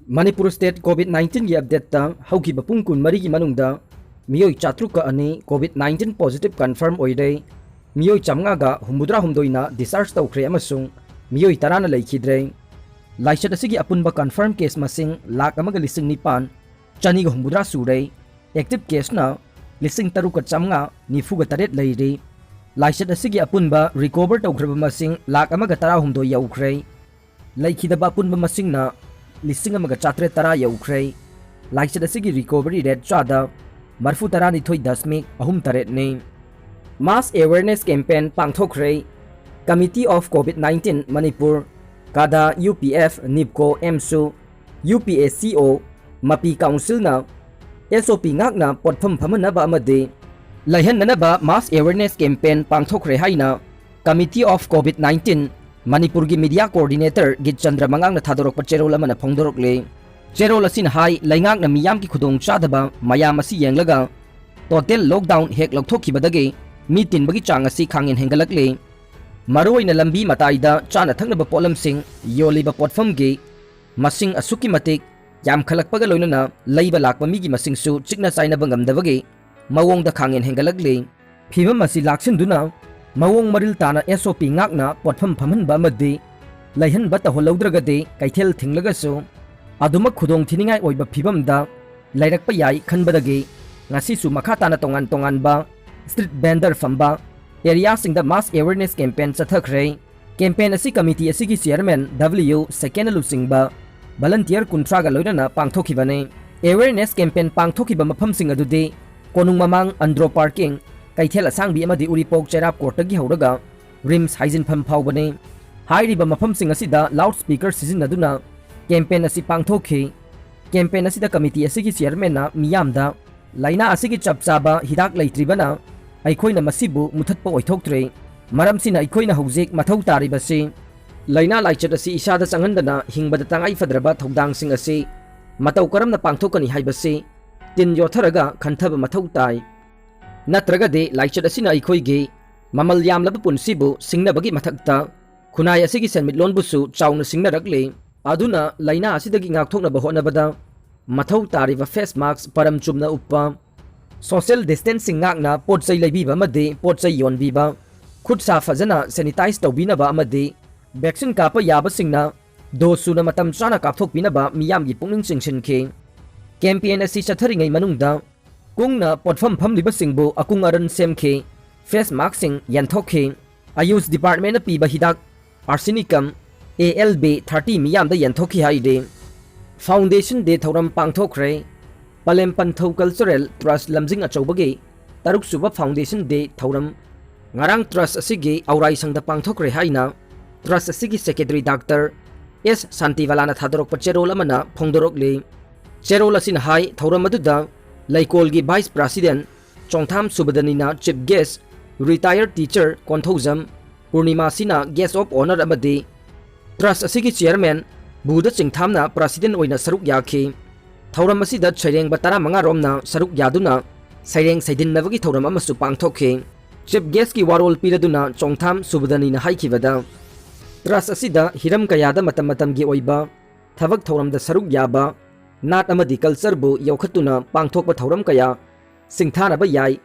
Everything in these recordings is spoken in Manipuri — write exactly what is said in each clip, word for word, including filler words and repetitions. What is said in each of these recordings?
ꯃꯅꯤꯄꯨꯔ ꯁ꯭ꯇꯦꯠ ꯀꯣꯚꯤꯗ ꯅꯥꯏꯟꯇꯤꯟꯒꯤ ꯑꯞꯗꯦꯠꯇ ꯍꯧꯈꯤꯕ ꯄꯨꯡ ꯀꯨꯟꯃꯔꯤꯒꯤ ꯃꯅꯨꯡꯗ ꯃꯤꯑꯣꯏ ꯆꯥꯇ꯭ꯔꯨꯛꯀ ꯑꯅꯤ ꯀꯣꯚꯤꯗ ꯅꯥꯏꯟꯇꯤꯟ ꯄꯣꯖꯤꯇꯤꯚ ꯀꯟꯐꯥꯔꯝ ꯑꯣꯏꯔꯦ꯫ ꯃꯤꯑꯣꯏ ꯆꯥꯃꯉꯥꯒ ꯍꯨꯝꯐꯨꯇꯔꯥ ꯍꯨꯝꯗꯣꯏꯅ ꯗꯤꯁꯆꯥꯔꯖ ꯇꯧꯈ꯭ꯔꯦ ꯑꯃꯁꯨꯡ ꯃꯤꯑꯣꯏ ꯇꯔꯥꯅ ꯂꯩꯈꯤꯗ꯭ꯔꯦ꯫ ꯂꯥꯏꯆꯠ ꯑꯁꯤꯒꯤ ꯑꯄꯨꯟꯕ ꯀꯟꯐꯥꯔꯝ ꯀꯦꯁ ꯃꯁꯤꯡ ꯂꯥꯈ ꯑꯃꯒ ꯂꯤꯁꯤꯡ ꯅꯤꯄꯥꯟ ꯆꯅꯤꯒ ꯍꯨꯝꯐꯨꯇꯔꯥ ꯁꯨꯔꯦ꯫ ꯑꯦꯛꯇꯤꯚ ꯀꯦꯁꯅ ꯂꯤꯁꯤꯡ ꯇꯔꯨꯛꯀ ꯆꯥꯃꯉꯥ ꯅꯤꯐꯨꯒ ꯇꯔꯦꯠ ꯂꯩꯔꯤ꯫ ꯂꯥꯏꯆꯠ ꯑꯁꯤꯒꯤ ꯑꯄꯨꯟꯕ ꯔꯤꯀꯣꯚꯔ ꯇꯧꯈ꯭ꯔꯕ ꯃꯁꯤꯡ ꯂꯥꯈ ꯑꯃꯒ ꯇꯔꯥꯍꯨꯝꯗꯣꯏ ꯌꯧꯈ꯭ꯔꯦ꯫ ꯂꯩꯈꯤꯗꯕ ꯑꯄꯨꯟꯕ ꯃꯁꯤꯡꯅ ꯂꯤꯁꯤꯡ ꯑꯃꯒ ꯆꯥꯇ꯭ꯔꯦꯠ ꯇꯔꯥ ꯌꯧꯈ꯭ꯔꯦ꯫ ꯂꯥꯏꯆꯠ ꯑꯁꯤꯒꯤ ꯔꯤꯀꯣꯚꯔꯤ ꯔꯦꯠ ꯆꯥꯗ ꯃꯔꯐꯨ ꯇꯔꯥꯅꯤꯊꯣꯏ ꯗꯁꯃꯤꯛ ꯑꯍꯨꯝ ꯇꯔꯦꯠꯅꯤ꯫ ꯃꯥꯁ ꯑꯦꯋꯦꯔꯅꯦꯁ ꯀꯦꯝꯄꯦꯟ ꯄꯥꯡꯊꯣꯛꯈ꯭ꯔꯦ꯫ Committee of COVID nineteen Manipur, ꯀꯥꯗꯥ, ꯌꯨ ꯄꯤ ꯑꯦꯐ, ꯅꯤꯞꯀꯣ, ꯑꯦꯝꯁꯨ, U P A C O, ꯃꯄꯤ ꯀꯥꯎꯟꯁꯤꯜꯅ ꯑꯦꯁ ꯑꯣ ꯄꯤ ꯉꯥꯛꯅ ꯄꯣꯠꯐꯝ ꯐꯝꯍꯟꯅꯕ ꯑꯃꯗꯤ ꯂꯩꯍꯟꯅꯅꯕ ꯃꯥꯁ ꯑꯦꯋꯦꯔꯅꯦꯁ ꯀꯦꯝꯄꯦꯟ ꯄꯥꯡꯊꯣꯛꯈ꯭ꯔꯦ ꯍꯥꯏꯅ Committee of COVID nineteen ꯃꯅꯤꯄꯨꯔꯒꯤ ꯃꯤꯗꯤꯌꯥ ꯀꯣꯑꯣꯔꯗꯤꯅꯦꯇꯔ ꯒꯤꯠꯆꯟꯗ꯭ꯔ ꯃꯉꯥꯡꯅ ꯊꯥꯗꯣꯔꯛꯄ ꯆꯦꯔꯣꯜ ꯑꯃꯅ ꯐꯣꯡꯗꯣꯔꯛꯂꯤ꯫ ꯆꯦꯔꯣꯜ ꯑꯁꯤꯅ ꯍꯥꯏ, ꯂꯩꯉꯥꯛꯅ ꯃꯤꯌꯥꯝꯒꯤ ꯈꯨꯗꯣꯡꯆꯥꯗꯕ ꯃꯌꯥꯝ ꯑꯁꯤ ꯌꯦꯡꯂꯒ ꯇꯣꯇꯦꯜ ꯂꯣꯛꯗꯥꯎꯟ ꯍꯦꯛ ꯂꯧꯊꯣꯛꯈꯤꯕꯗꯒꯤ ꯃꯤ ꯇꯤꯟꯕꯒꯤ ꯆꯥꯡ ꯑꯁꯤ ꯈꯥꯡꯍꯦꯟ ꯍꯦꯟꯒꯠꯂꯛꯂꯤ꯫ ꯃꯔꯨꯑꯣꯏꯅ ꯂꯝꯕꯤ ꯃꯇꯥꯏꯗ ꯆꯥꯅ ꯊꯛꯅꯕ ꯄꯣꯠꯂꯝꯁꯤꯡ ꯌꯣꯜꯂꯤꯕ ꯄꯣꯠꯐꯝꯒꯤ ꯃꯁꯤꯡ ꯑꯁꯨꯛꯀꯤ ꯃꯇꯤꯛ ꯌꯥꯝꯈꯠꯂꯛꯄꯒ ꯂꯣꯏꯅꯅ ꯂꯩꯕ ꯂꯥꯛꯄ ꯃꯤꯒꯤ ꯃꯁꯤꯡꯁꯨ ꯆꯤꯛꯅ ꯆꯥꯏꯅꯕ ꯉꯝꯗꯕꯒꯤ ꯃꯑꯣꯡꯗ ꯈꯥꯡꯍꯦꯟ ꯍꯦꯟꯒꯠꯂꯛꯂꯤ꯫ ꯐꯤꯚꯝ ꯑꯁꯤ ꯂꯥꯛꯁꯤꯟꯗꯨꯅ ꯃꯑꯣꯡ ꯃꯔꯤꯜ ꯇꯥꯅ ꯑꯦꯁ ꯑꯣ ꯄꯤ ꯉꯥꯛꯅ ꯄꯣꯠꯐꯝ ꯐꯝꯍꯟꯕ ꯑꯃꯗꯤ ꯂꯩꯍꯟꯕ ꯇꯧꯍꯜꯍꯧꯗ꯭ꯔꯒꯗꯤ ꯀꯩꯊꯦꯜ ꯊꯤꯡꯂꯒꯁꯨ ꯑꯗꯨꯃꯛ ꯈꯨꯗꯣꯡ ꯊꯤꯅꯤꯡꯉꯥꯏ ꯑꯣꯏꯕ ꯐꯤꯚꯝꯗ ꯂꯩꯔꯛꯄ ꯌꯥꯏ ꯈꯟꯕꯗꯒꯤ ꯉꯁꯤꯁꯨ ꯃꯈꯥ ꯇꯥꯅ ꯇꯣꯉꯥꯟ ꯇꯣꯉꯥꯟꯕ ꯁ꯭ꯇ꯭ꯔꯤꯠ ꯚꯦꯟꯗꯔ ꯐꯝꯕ ꯑꯦꯔꯤꯌꯥꯁꯤꯡꯗ ꯃꯥꯁ ꯑꯦꯋꯦꯔꯅꯦꯁ ꯀꯦꯝꯄꯦꯟ ꯆꯠꯊꯈ꯭ꯔꯦ꯫ ꯀꯦꯝꯄꯦꯟ ꯑꯁꯤ ꯀꯃꯤꯇꯤ ꯑꯁꯤꯒꯤ ꯆꯤꯌꯔꯃꯦꯟ ꯗꯕ꯭ꯂꯤꯌꯨ ꯁꯦꯀꯦꯟꯅ ꯂꯨꯆꯤꯡꯕ ꯚꯂꯟꯇꯤꯌꯔ ꯀꯨꯟꯊ꯭ꯔꯥꯒ ꯂꯣꯏꯅꯅ ꯄꯥꯡꯊꯣꯛꯈꯤꯕꯅꯤ꯫ ꯑꯦꯋꯦꯔꯅꯦꯁ ꯀꯦꯝꯄꯦꯟ ꯄꯥꯡꯊꯣꯛꯈꯤꯕ ꯃꯐꯝꯁꯤꯡ ꯑꯗꯨꯗꯤ ꯀꯣꯅꯨꯡ ꯃꯃꯥꯡ, ꯑꯟꯗ꯭ꯔꯣ ꯄꯥꯔꯀꯤꯡ, ꯀꯩꯊꯦꯜ ꯑꯁꯥꯡꯕꯤ ꯑꯃꯗꯤ ꯎꯔꯤꯄꯣꯛ ꯆꯩꯔꯥꯞ ꯀꯣꯔꯠꯇꯒꯤ ꯍꯧꯔꯒ ꯔꯤꯝꯁ ꯍꯥꯏꯖꯤꯟꯐꯝ ꯐꯥꯎꯕꯅꯤ꯫ ꯍꯥꯏꯔꯤꯕ ꯃꯐꯝꯁꯤꯡ ꯑꯁꯤꯗ ꯂꯥꯎꯗ ꯁ꯭ꯄꯤꯀꯔ ꯁꯤꯖꯤꯟꯅꯗꯨꯅ ꯀꯦꯝꯄꯦꯟ ꯑꯁꯤ ꯄꯥꯡꯊꯣꯛꯈꯤ꯫ ꯀꯦꯝꯄꯦꯟ ꯑꯁꯤꯗ ꯀꯃꯤꯇꯤ ꯑꯁꯤꯒꯤ ꯆꯤꯌꯔꯃꯦꯟꯅ ꯃꯤꯌꯥꯝꯗ ꯂꯥꯏꯅꯥ ꯑꯁꯤꯒꯤ ꯆꯞ ꯆꯥꯕ ꯍꯤꯗꯥꯛ ꯂꯩꯇ꯭ꯔꯤꯕꯅ ꯑꯩꯈꯣꯏꯅ ꯃꯁꯤꯕꯨ ꯃꯨꯊꯠꯄ ꯑꯣꯏꯊꯣꯛꯇ꯭ꯔꯤ꯫ ꯃꯔꯝꯁꯤꯅ ꯑꯩꯈꯣꯏꯅ ꯍꯧꯖꯤꯛ ꯃꯊꯧ ꯇꯥꯔꯤꯕꯁꯤ ꯂꯥꯏꯅꯥ ꯂꯥꯏꯆꯠ ꯑꯁꯤ ꯏꯁꯥꯗ ꯆꯪꯍꯟꯗꯅ ꯍꯤꯡꯕꯗ ꯇꯉꯥꯏ ꯐꯗ꯭ꯔꯕ ꯊꯧꯗꯥꯡꯁꯤꯡ ꯑꯁꯤ ꯃꯇꯧ ꯀꯔꯝꯅ ꯄꯥꯡꯊꯣꯛꯀꯅꯤ ꯍꯥꯏꯕꯁꯤ ꯇꯤꯟ ꯌꯣꯠꯊꯔꯒ ꯈꯟꯊꯕ ꯃꯊꯧ ꯇꯥꯏ꯫ ꯅꯠꯇ꯭ꯔꯒꯗꯤ ꯂꯥꯏꯆꯠ ꯑꯁꯤꯅ ꯑꯩꯈꯣꯏꯒꯤ ꯃꯃꯜ ꯌꯥꯝꯂꯕ ꯄꯨꯟꯁꯤꯕꯨ ꯁꯤꯡꯅꯕꯒꯤ ꯃꯊꯛꯇ ꯈꯨꯟꯅꯥꯏ ꯑꯁꯤꯒꯤ ꯁꯦꯟꯃꯤꯠꯂꯣꯟꯕꯨꯁꯨ ꯆꯥꯎꯅ ꯁꯤꯡꯅꯔꯛꯂꯤ꯫ ꯑꯗꯨꯅ ꯂꯥꯏꯅꯥ ꯑꯁꯤꯗꯒꯤ ꯉꯥꯛꯊꯣꯛꯅꯕ ꯍꯣꯠꯅꯕꯗ ꯃꯊꯧ ꯇꯥꯔꯤꯕ ꯐꯦꯁ ꯃꯥꯛꯁ ꯄꯔꯝ ꯆꯨꯝꯅ ꯎꯞꯄ, ꯁꯣꯁꯤꯌꯦꯜ ꯗꯤꯁꯇꯦꯟꯁꯤꯡ ꯉꯥꯛꯅ ꯄꯣꯠ ꯆꯩ ꯂꯩꯕꯤꯕ ꯑꯃꯗꯤ ꯄꯣꯠ ꯆꯩ ꯌꯣꯟꯕꯤꯕ, ꯈꯨꯠ ꯁꯥ ꯐꯖꯅ ꯁꯦꯅꯤꯇꯥꯏꯖ ꯇꯧꯕꯤꯅꯕ ꯑꯃꯗꯤ ꯚꯦꯛꯁꯤꯟ ꯀꯥꯞꯄ ꯌꯥꯕꯁꯤꯡꯅ ꯗꯣꯁ ꯁꯨꯅ ꯃꯇꯝ ꯆꯥꯅ ꯀꯥꯞꯊꯣꯛꯄꯤꯅꯕ ꯃꯤꯌꯥꯝꯒꯤ ꯄꯨꯛꯅꯤꯡ ꯆꯤꯡꯁꯤꯟꯈꯤ꯫ ꯀꯦꯝꯄꯦꯟ ꯑꯁꯤ ꯆꯠꯊꯔꯤꯉꯩ ꯃꯅꯨꯡꯗ ꯀꯨꯡꯅ ꯄꯣꯠꯐꯝ ꯐꯝꯂꯤꯕꯁꯤꯡꯕꯨ ꯑꯀꯨꯡ ꯑꯔꯨꯟ ꯁꯦꯝꯈꯤ, ꯐꯦꯁ ꯃꯥꯛꯁꯤꯡ ꯌꯦꯟꯊꯣꯛꯈꯤ, ꯑꯌꯨꯁ ꯗꯤꯄꯥꯔꯠꯃꯦꯟꯅ ꯄꯤꯕ ꯍꯤꯗꯥꯛ ꯑꯥꯔꯁꯤꯅꯤꯀꯝ ꯑꯦ ꯑꯦꯜ ꯕꯤ ꯊꯥꯔꯇꯤ ꯃꯤꯌꯥꯝꯗ ꯌꯦꯟꯊꯣꯛꯈꯤ ꯍꯥꯏꯔꯤ꯫ ꯐꯥꯎꯟꯗꯦꯁꯟ ꯗꯦ ꯊꯧꯔꯝ ꯄꯥꯡꯊꯣꯛꯈ꯭ꯔꯦ꯫ ꯄꯂꯦꯝ ꯄꯟꯊꯧ ꯀꯜꯆꯔꯦꯜ ꯇ꯭ꯔꯁ ꯂꯝꯖꯤꯡ ꯑꯆꯧꯕꯒꯤ ꯇꯔꯨꯛꯁꯨꯕ ꯐꯥꯎꯟꯗꯦꯁꯟ ꯗꯦ ꯊꯧꯔꯝ ꯉꯔꯥꯡ ꯇ꯭ꯔꯁ ꯑꯁꯤꯒꯤ ꯑꯧꯔꯥꯏꯁꯪꯗ ꯄꯥꯡꯊꯣꯛꯈ꯭ꯔꯦ ꯍꯥꯏꯅ ꯇ꯭ꯔꯁ ꯑꯁꯤꯒꯤ ꯁꯦꯀ꯭ꯔꯦꯇꯔꯤ ꯗꯥꯛꯇꯔ ꯑꯦꯁ ꯁꯥꯟꯇꯤꯕꯥꯂꯥꯅ ꯊꯥꯗꯣꯔꯛꯄ ꯆꯦꯔꯣꯜ ꯑꯃꯅ ꯐꯣꯡꯗꯣꯔꯛꯂꯤ꯫ ꯆꯦꯔꯣꯜ ꯑꯁꯤꯅ ꯍꯥꯏ, ꯊꯧꯔꯝ ꯑꯗꯨꯗ ꯂꯩꯀꯣꯜꯒꯤ ꯚꯥꯏꯁ ꯄ꯭ꯔꯁꯤꯗꯦꯟ ꯆꯣꯡꯊꯥꯝ ꯁꯨꯕꯗꯅꯤꯅ chief guest, retired teacher Konthoujam ꯄꯨꯔꯅꯤꯃꯥꯁꯤꯅ ꯒꯦꯁ ꯑꯣꯐ ꯑꯣꯅꯔ ꯑꯃꯗꯤ ꯇ꯭ꯔꯁ ꯑꯁꯤꯒꯤ ꯆꯤꯌꯔꯃꯦꯟ ꯕꯨꯙ ꯆꯤꯡꯊꯥꯝꯅ ꯄ꯭ꯔꯁꯤꯗꯦꯟ ꯑꯣꯏꯅ ꯁꯔꯨꯛ ꯌꯥꯈꯤ꯫ ꯊꯧꯔꯝ ꯑꯁꯤꯗ ꯁꯩꯔꯦꯡꯕ ꯇꯔꯥꯃꯉꯥ ꯔꯣꯝꯅ ꯁꯔꯨꯛ ꯌꯥꯗꯨꯅ ꯁꯩꯔꯦꯡ ꯁꯩꯗꯤꯟꯅꯕꯒꯤ ꯊꯧꯔꯝ ꯑꯃꯁꯨ ꯄꯥꯡꯊꯣꯛꯈꯤ꯫ ꯆꯤꯐ ꯒꯦꯁꯀꯤ ꯋꯥꯔꯣꯜ ꯄꯤꯔꯗꯨꯅ ꯆꯣꯡꯊꯥꯝ ꯁꯨꯕꯗꯅꯤꯅ ꯍꯥꯏꯈꯤꯕꯗ, ꯇ꯭ꯔꯁ ꯑꯁꯤꯗ ꯍꯤꯔꯝ ꯀꯌꯥꯗ ꯃꯇꯝ ꯃꯇꯝꯒꯤ ꯑꯣꯏꯕ ꯊꯕꯛ ꯊꯧꯔꯝꯗ ꯁꯔꯨꯛ ꯌꯥꯕ, ꯅꯥꯠ ꯑꯃꯗꯤ ꯀꯜꯆꯔꯕꯨ ꯌꯣꯛꯈꯠꯇꯨꯅ ꯄꯥꯡꯊꯣꯛꯄ ꯊꯧꯔꯝ ꯀꯌꯥ ꯁꯤꯡꯊꯥꯅꯕ ꯌꯥꯏ꯫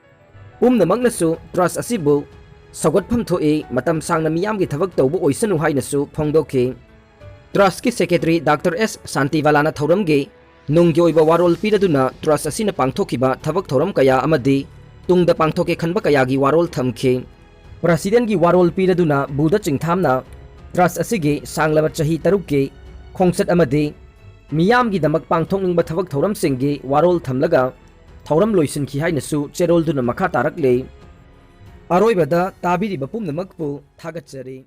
ꯄꯨꯝꯅꯃꯛꯅꯁꯨ ꯇ꯭ꯔꯁ ꯑꯁꯤꯕꯨ ꯁꯧꯒꯠꯐꯝ ꯊꯣꯛꯏ, ꯃꯇꯝ ꯁꯥꯡꯅ ꯃꯤꯌꯥꯝꯒꯤ ꯊꯕꯛ ꯇꯧꯕ ꯑꯣꯏꯁꯅꯨ ꯍꯥꯏꯅꯁꯨ ꯐꯣꯡꯗꯣꯛꯈꯤ꯫ ꯇ꯭ꯔꯁꯀꯤ ꯁꯦꯀ꯭ꯔꯦꯇꯔꯤ ꯗꯥꯛꯇꯔ ꯑꯦꯁ ꯁꯥꯟꯇꯤꯕꯥꯂꯥꯅ ꯊꯧꯔꯝꯒꯤ ꯅꯨꯡꯒꯤ ꯑꯣꯏꯕ ꯋꯥꯔꯣꯜ ꯄꯤꯔꯗꯨꯅ ꯇ꯭ꯔꯁ ꯑꯁꯤꯅ ꯄꯥꯡꯊꯣꯛꯈꯤꯕ ꯊꯕꯛ ꯊꯧꯔꯝ ꯀꯌꯥ ꯑꯃꯗꯤ ꯇꯨꯡꯗ ꯄꯥꯡꯊꯣꯛꯀꯦ ꯈꯟꯕ ꯀꯌꯥꯒꯤ ꯋꯥꯔꯣꯜ ꯊꯝꯈꯤ꯫ ꯄ꯭ꯔꯁꯤꯗꯦꯟꯒꯤ ꯋꯥꯔꯣꯜ ꯄꯤꯔꯗꯨꯅ ꯕꯨꯙ ꯆꯤꯡꯊꯥꯝꯅ ꯇ꯭ꯔꯁ ꯑꯁꯤꯒꯤ ꯁꯥꯡꯂꯕ ꯆꯍꯤ ꯇꯔꯨꯛꯀꯤ ꯈꯣꯡꯆꯠ ꯑꯃꯗꯤ ꯃꯤꯌꯥꯝꯒꯤꯗꯃꯛ ꯄꯥꯡꯊꯣꯛꯅꯤꯡꯕ ꯊꯕꯛ ꯊꯧꯔꯝꯁꯤꯡꯒꯤ ꯋꯥꯔꯣꯜ ꯊꯝꯂꯒ ꯊꯧꯔꯝ ꯂꯣꯏꯁꯤꯟꯈꯤ ꯍꯥꯏꯅꯁꯨ ꯆꯦꯔꯣꯜꯗꯨꯅ ꯃꯈꯥ ꯇꯥꯔꯛꯂꯤ꯫ ꯑꯔꯣꯏꯕꯗ ꯇꯥꯕꯤꯔꯤꯕ ꯄꯨꯝꯅꯃꯛꯄꯨ ꯊꯥꯒꯠꯆꯔꯤ꯫